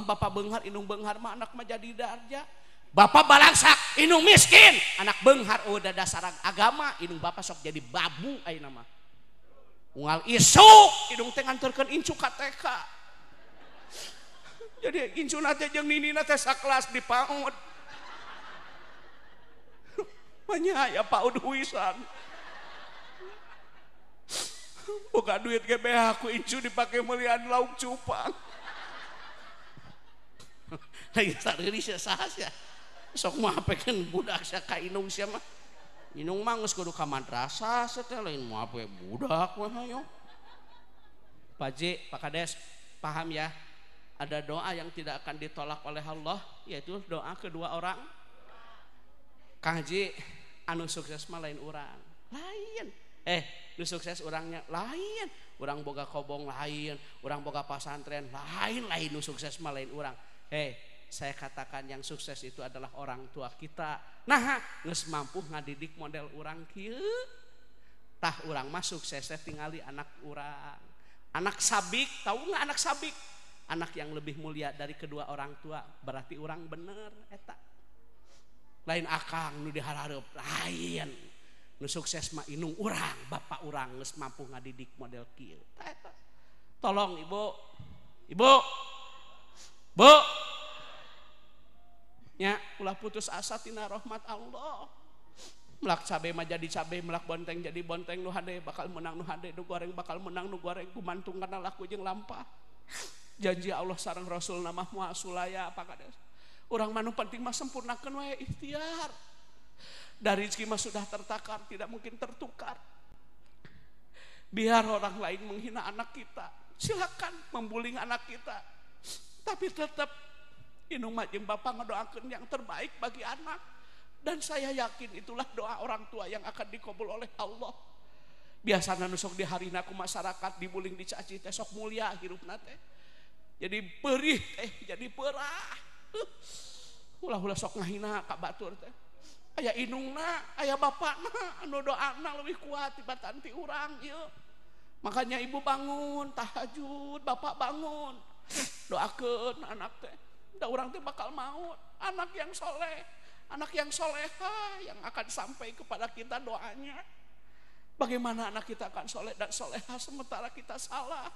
Bapak beunghar indung beunghar mah anak mah jadi darja. Bapak balangsak indung miskin, anak beunghar udah dasar agama, indung bapak sok jadi babu ayeuna mah. Unggal isuk indung teh nganterkeun incu ka TK. Jadi incuna teh jeung ninina teh sakelas di PAUD. Manya aya PAUD huisan. Boga duit ge beak ku incu dipake meulian lauk cupang. Lain sareuris sia saha sia. Sok maapekeun budak sia ka indung sia mah. Indung mah geus kudu ka madrasah sia teh lain maape budak mah hayo. Pak Ji, Pak Kades, paham ya? Ada doa yang tidak akan ditolak oleh Allah, yaitu doa kedua orang. Kang Haji, anu sukses mah lain urang. Lain. Nu sukses orangnya lain. Urang boga kobong lain, urang boga pasantren lain, lain nu sukses mah lain urang. Saya katakan yang sukses itu adalah orang tua kita. Nah, geus mampu ngadidik model urang kieu. Tah urang mah suksesnya tingali anak urang. Anak sabik, tahu nggak anak sabik? Anak yang lebih mulia dari kedua orang tua, berarti orang bener eta. Lain akang nu dihareup, lain. Nu sukses mah indung urang, bapak urang geus mampu ngadidik model kieu. Tah eta. Tolong ibu. Ibu. Bu. Nya ulah putus asa tina rahmat Allah. Melak cabe mah jadi cabe, melak bonteng jadi bonteng, nu hade bakal menang nu hade, nu goreng bakal menang nu goreng, gumantung kana laku jeung lampah. Janji Allah sareng Rasul nama moal sulaya apa kades. Urang mah nu penting mah sempurnakeun wae ikhtiar. Dari rezeki mah sudah tertakar, tidak mungkin tertukar. Biar orang lain menghina anak kita, silakan membuling anak kita. Tapi tetap indung mah jeung bapak ngedoakeun yang terbaik bagi anak. Dan saya yakin itulah doa orang tua yang akan dikabul oleh Allah. Biasana nu sok diharina ku masyarakat, dibuling dicaci teh sok mulia hirupna teh. Jadi perih teh, jadi perah. Ulah-ulah sok ngahina ka batur teh. Aya indungna, aya bapakna, anu doana leuwih kuat tibatan ti urang ieu. Makanya ibu bangun tahajud, bapak bangun. Doakeun anak teh. Da urang teh bakal maut, anak yang soleh, anak yang soleha yang akan sampai kepada kita doanya. Bagaimana anak kita akan soleh dan soleha sementara kita salah?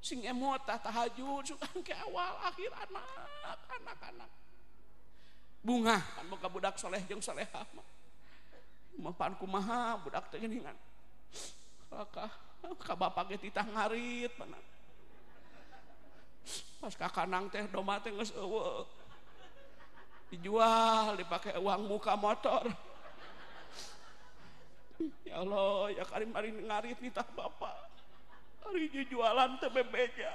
Sing emot tahajud suka ke awal akhir anak anak anak. Bunga kan boga budak soleh jeung soleha mah. Mapan kumaha budak teh geuningan. Ka ka bapak ge titah ngarit mana. Pas ka kanang teh domba teh geus eueuh. Dijual dipakai uang muka motor. Ya Allah, ya karim ari ngarit nitah bapak. Ari jualan teh bebeja.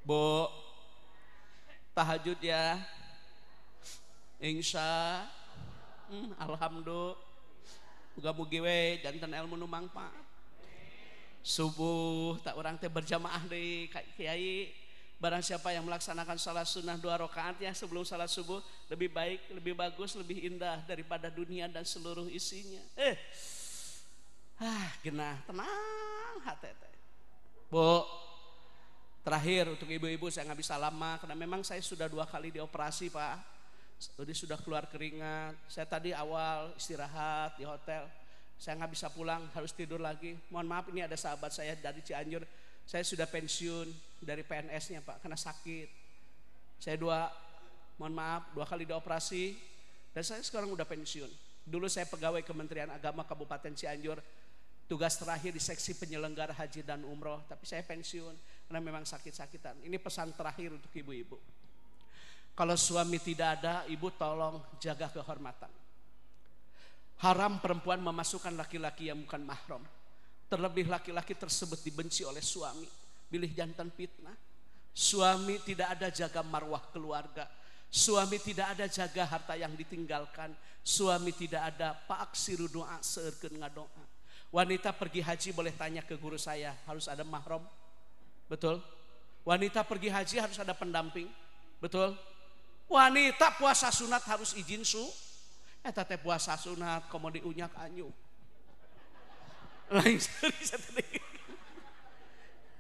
Bu, tahajud ya. Insya alhamdulillah. Muga-mugi we janten ilmu nu mangfaat. Subuh tak urang teh berjamaah deui ka kiai. Barang siapa yang melaksanakan salat sunnah 2 rakaat ya sebelum salat subuh lebih baik, lebih bagus, lebih indah daripada dunia dan seluruh isinya. Genah, tenang hati teh. Bu, terakhir untuk ibu-ibu saya nggak bisa lama karena memang saya sudah 2 kali dioperasi Pak. Jadi sudah keluar keringat. Saya tadi awal istirahat di hotel. Saya nggak bisa pulang, harus tidur lagi. Mohon maaf ini ada sahabat saya dari Cianjur. Saya sudah pensiun dari PNS-nya Pak karena sakit. Saya mohon maaf 2 kali dioperasi dan saya sekarang udah pensiun. Dulu saya pegawai Kementerian Agama Kabupaten Cianjur, tugas terakhir di seksi penyelenggara haji dan umroh, tapi saya pensiun karena memang sakit-sakitan. Ini pesan terakhir untuk ibu-ibu. Kalau suami tidak ada, ibu tolong jaga kehormatan. Haram perempuan memasukkan laki-laki yang bukan mahram. Terlebih laki-laki tersebut dibenci oleh suami. Bilih jantan fitnah. Suami tidak ada jaga marwah keluarga. Suami tidak ada jaga harta yang ditinggalkan. Suami tidak ada pak siru doa seurkeun ngadoa. Wanita pergi haji boleh tanya ke guru saya, harus ada mahram. Betul? Wanita pergi haji harus ada pendamping. Betul? Wanita puasa sunat harus izin su. Eta teh puasa sunat komo diunyak anyu. Lain serius.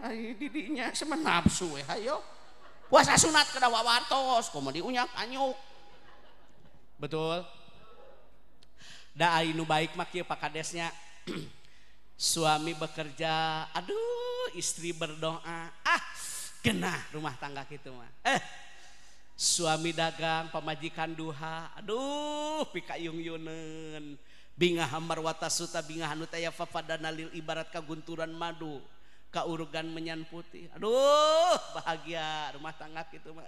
Ai didinya semen nafsu we hayo. Puasa sunat kada wawartos, komo diunyak anyuk. Betul? Da ai nu baik mah kieu Pak Kadesnya. Suami bekerja, aduh istri berdoa. Ah, genah rumah tangga kitu mah. Suami dagang, pamajikan duha, aduh pikayung-yuneun. Bingah marwata suta bingah anu taya fapadana lil ibarat kagunturan madu. Kaurugan menyan putih. Aduh, bahagia rumah tangga gitu mah.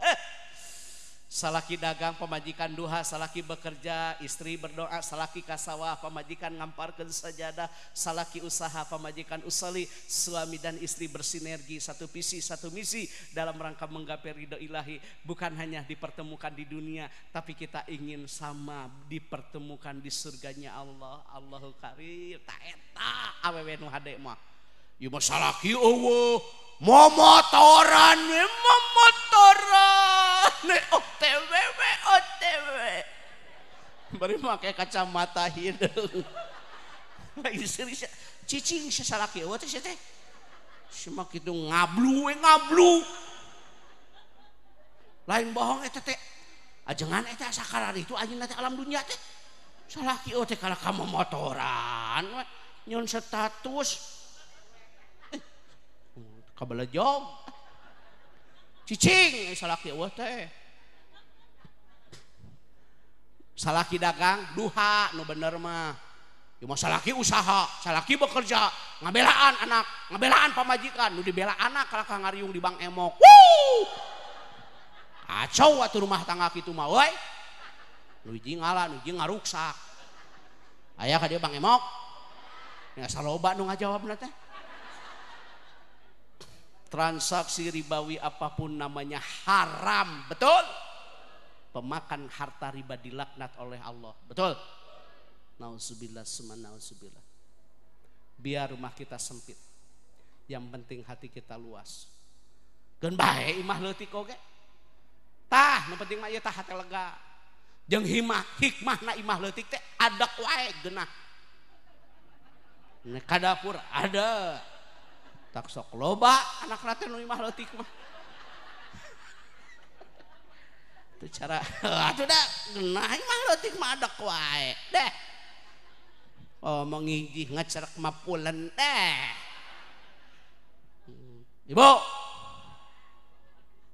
Salaki dagang, pamajikan duha, salaki bekerja, istri berdoa, salaki kasawah, pamajikan ngamparkeun sajadah, salaki usaha, pamajikan usali, suami dan istri bersinergi, satu visi, satu misi dalam rangka menggapai ridho ilahi. Bukan hanya dipertemukan di dunia, tapi kita ingin sama dipertemukan di surganya Allah. Allahu Karim. Ta eta awewe nu hade mah. Ieu mah salaki eueuh momotoran momotoran OTW OTW bari make kacamata hideung istri cicing salaki eueuh teh teh si mah kitu ngablu we ngablu lain bohong eta teh ajengan eta asa kararitu anjeunna teh alam dunia teh salaki eueuh teh kalah ka momotoran we nyeun status kabelejog cicing salaki eueuh teh salaki dagang duha nu bener mah ieu mah salaki usaha salaki bekerja ngabelaan anak ngabelaan pamajikan nu dibela anak kalah ka ngariung di Bang Emok. Wuh kacau atuh rumah tangga kitu mah euy nu hiji ngala nu hiji ngaruksak aya ka dieu Bang Emok nya saloba nu ngajawabna teh. Transaksi ribawi apapun namanya haram, betul? Pemakan harta riba dilaknat oleh Allah, betul? Nauzubillah summa nauzubillah. Biar rumah kita sempit, yang penting hati kita luas. Geun bae imah leutik oge. Tah, nu penting mah ieu tah hate lega. Jeung hikmahna imah leutik teh adak wae geunah. Ka dapur ada. Tak sok loba anak teh nu imah leutik mah. Itu cara atuh da geunah imah leutik mah adak wae deh. Oh mengijih ngacerek mah pulen deh. Ibu.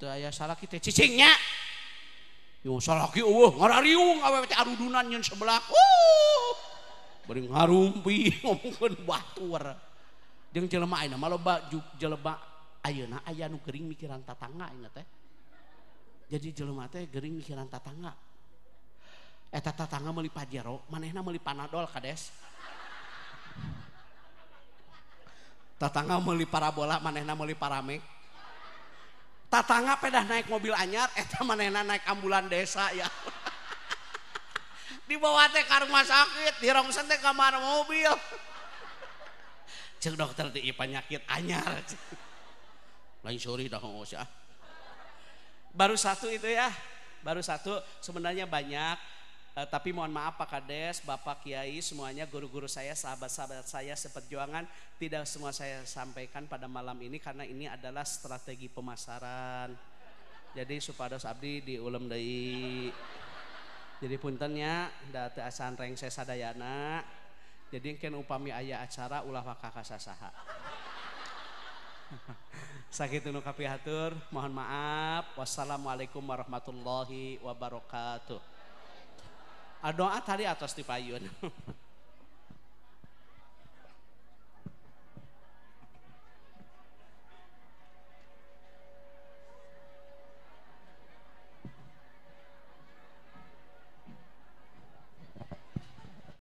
Teu aya salaki teh cicingnya. Yo salaki eueuh ngarariung awewe teh arudunan nyeun sebelah. Bari ngarumpi ngomongkeun batur. Jeung jelema ayeuna mah loba jelema ayeuna aya nu gering mikiran tatangga ayeuna teh. Jadi jelema teh gering mikiran tatangga. Eta tatangga meuli Pajero, manehna meuli Panadol kades. Tatangga meuli Parabola, manehna meuli Paramek. Tatangga pedah naik mobil anyar, eta manehna naik ambulan desa ya. Dibawa teh ka rumah sakit, dirongsen teh kamar mobil. Cek dokter teh penyakit anyar. Lain sorry dah ngos ya. Baru satu itu ya. Baru satu, sebenarnya banyak. Tapi mohon maaf Pak Kades, Bapak Kiai, semuanya guru-guru saya, sahabat-sahabat saya seperjuangan, tidak semua saya sampaikan pada malam ini karena ini adalah strategi pemasaran. Jadi supados abdi diulem deui. Jadi puntennya da teu acan rengse sadayana. Jadi engken upami aya acara ulah waka ka sasaha. Sakitu nu kapihatur, mohon maaf. Wassalamualaikum warahmatullahi wabarakatuh. Doa tadi atas di payun.